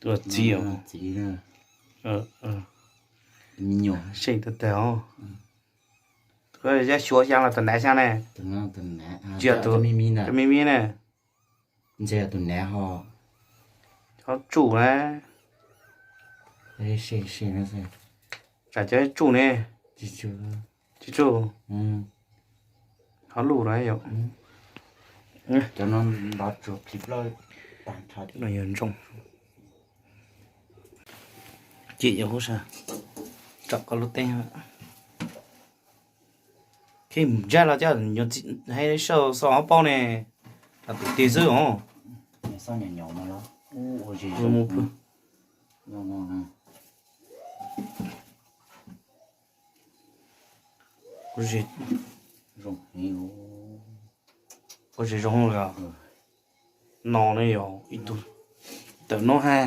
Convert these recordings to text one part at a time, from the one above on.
Tua txiv os. Txiv, me nyuam. Seb tau tag os. Tua yaj xyuas xyaa los tus nav xyaa ne? Tsis yog, tus me me ne. Ntshe yog tus nav ho. Cov tsuj na. Tsam cov tsuj ne. Tsis tsuj. Ho luj na yom. Yog ntsoog. Ces yog huv sab, tsom koj lub teeb. Kheej ntsaj los coj hais xauj xauj ob paub ne, los pem teg xwb os. Ua tsis zoo li no ne yog ib tug tawm no ha.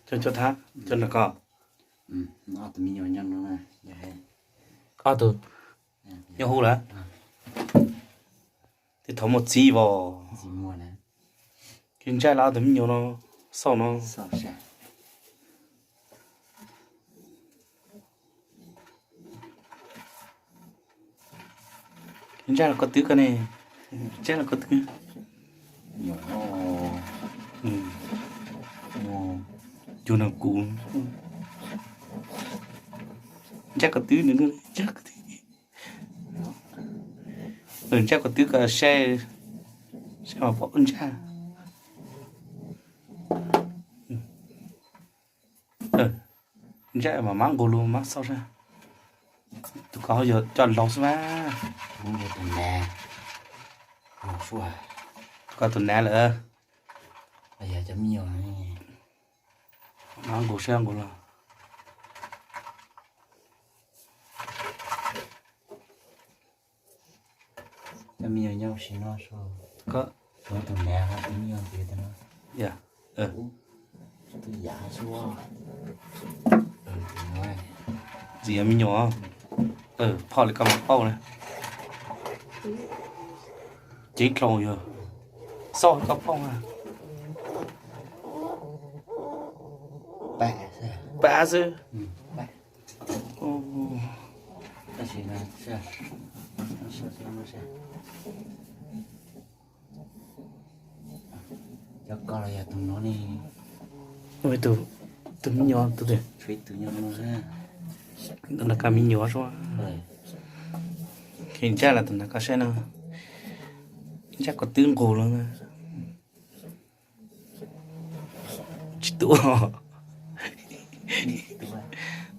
Cov, cov thab, cov nram ko. Ob tug nyob hauv lawm. Tej thaum muaj txiv vos. Kheej ntsaj los ob tug me nyuam no, xauj no. Ntsaj los koj twb koj ne, ntsaj los koj twb. Cug nrog kuv. Ntsaj koj twb, ntsaj koj twb. Ntsaj koj twb koj saib, saib mas pom ntsaj. Ntsaj mas mab nqus lug mab xauj sab. Tus ko yog coj laug xwb mas. Tus ko tus nav lawm. Mab nqus sab nqus lug. Cov me nyuam nyob ua si no, tus nav, tus me nyuam ntxiv no. Tus yam xwb. Ntxiv me nyuam, phom li koj mas pauj na. Ceev dlhau yog xauj koj pauj na. Pab xwb. Cov ko los yog tus no ne. Tus me nyuam, tus, tus nrog koj me nyuam suab. Kheej ntsaj los tus nrog koj saib no. Ntsaj koj twb nqus lawm. Tsis tua.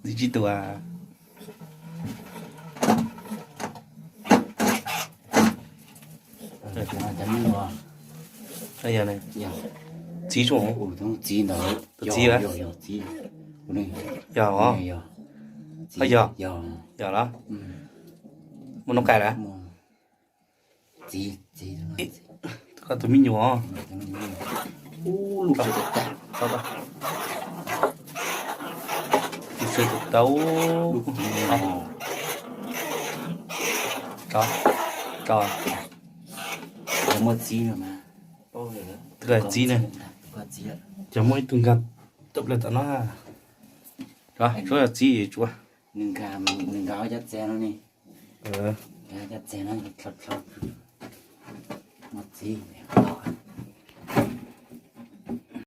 Ntxiv tsis tua. Txiv tsuas, tus txiv ntawd, tus txiv, yog, yog los, muaj noob qais lawm. Koj tus me nyuam. Lub sawv tau, tso, tso. Muaj txiv na. Txiv na. Cov muaj ib tug nkag tawm plaws tom no. Tsuav yog txiv tsuav. Nws nkag ob cov txev no ne. Nkag ob cov txev no, muaj txiv.